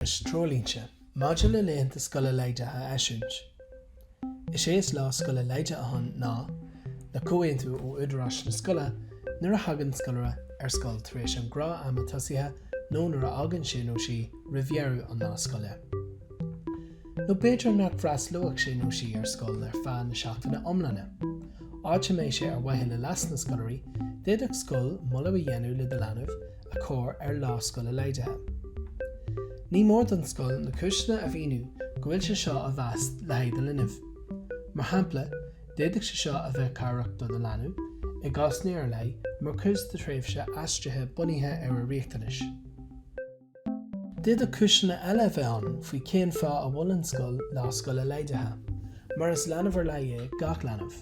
Oideachais treoirlínte maidir le laethanta scoile laghdaithe a eisiúint. Is é is lá scoile laghdaithe ann ná, le comhaontú ó údaráis na scoile, nuair a thagann scoláire ar scoil tar éis an ghnáth-ama tosaithe nó nuair a fhágann sé nó sí roimh dheireadh an lá scoile. Nó b'fhéidir nach bhfreastalóidh sé nó sí ar scoil ar feadh na seachtaine iomláine. Áit a mbeidh sé ar mhaithe le leas na scoláirí, d'fhéadfadh scoil moladh a dhéanamh le do leanbh, a chur ar lá scoile laghdaithe. Ní mór don scoil na cúiseanna a mhíniú go bhfuil sé seo á mheas le haghaidh do linbh. Mar shampla, d'fhéadfadh sé seo a bheith cabhrach do do leanbh, i gcásanna ar leith, mar chuid de thréimhse aistrithe bunaithe ar a riachtanais. D'fhéadfadh cúiseanna eile a bheith ann faoi cén fáth a mholann scoil lá scoile laghdaithe, mar is leanbh ar leith é gach leanbh.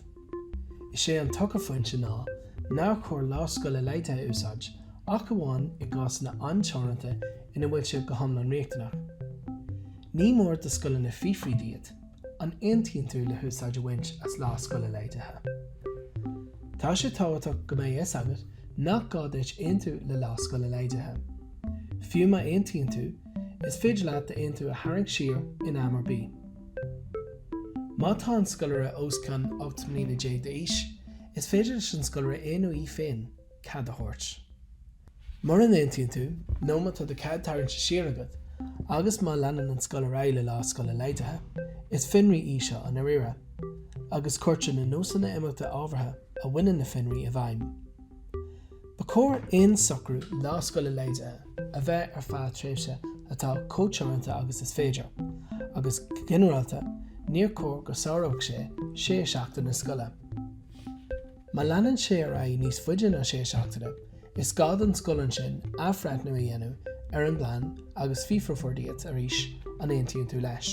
Is é an t-eochairphointe ná nár chóir lá scoile laghdaithe a úsáid ach amháin i gcásanna an-teoranta ina bhfuil sé go hiomlán riachtanach. Ní mór do scoileanna fiafraí díot an aontaíonn tú le húsáid a bhaint as lá scoile laghdaithe. Tá sé tábhachtach go mbeidh a fhios agat nach gá duit aontú le lá scoile laghdaithe. Fiú má aontaíonn tú, is féidir leat d'aontú a tharraingt siar in am ar bith. Má tá an scoláire os cionn 18 mbliana d'aois, is féidir leis an scoláire é nó í féin cead a thabhairt. Mura n-aontaíonn tú, nó má tá do chead tarraingte siar agat, agus má leanann an scoil ar aghaidh le lá scoile laghdaithe, is fionraí í seo i ndáiríre, agus cuirtear na nósanna imeachta ábhartha a bhaineann le fionraí i bhfeidhm. Ba chóir aon socrú lá scoile laghdaithe a bheith ar feadh tréimhse atá chomh teoranta agus is féidir, agus go ginearálta níor chóir go sáródh sé sé seachtaine scoile. Má leanann sé ar aghaidh níos faide ná sé seachtaine, is gá don scoil ansin athbhreithniú a dhéanamh ar an bplean agus fiafrófar díot arís an aontaíonn tú leis.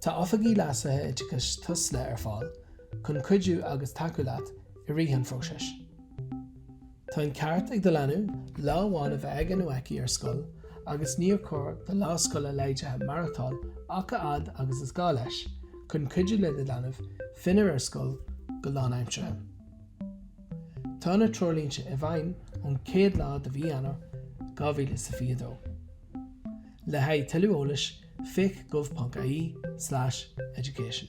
Tá Oifigigh Leasaithe Oideachais Tusla ar fáil chun cuidiú agus tacú leat i rith an phróisis. Tá an ceart ag do leanbh lá amháin a bheith aige nó aici ar scoil agus níor chóir do lá scoile laghdaithe maireachtáil ach a fhad agus is gá leis chun cuidiú le do leanbh filleadh ar scoil go lánaimseartha. Tá na treoirlínte i bhfeidhm ón chéad lá de mhí Eanáir 2022. Le haghaidh tuilleadh eolais, féach gov.ie/education.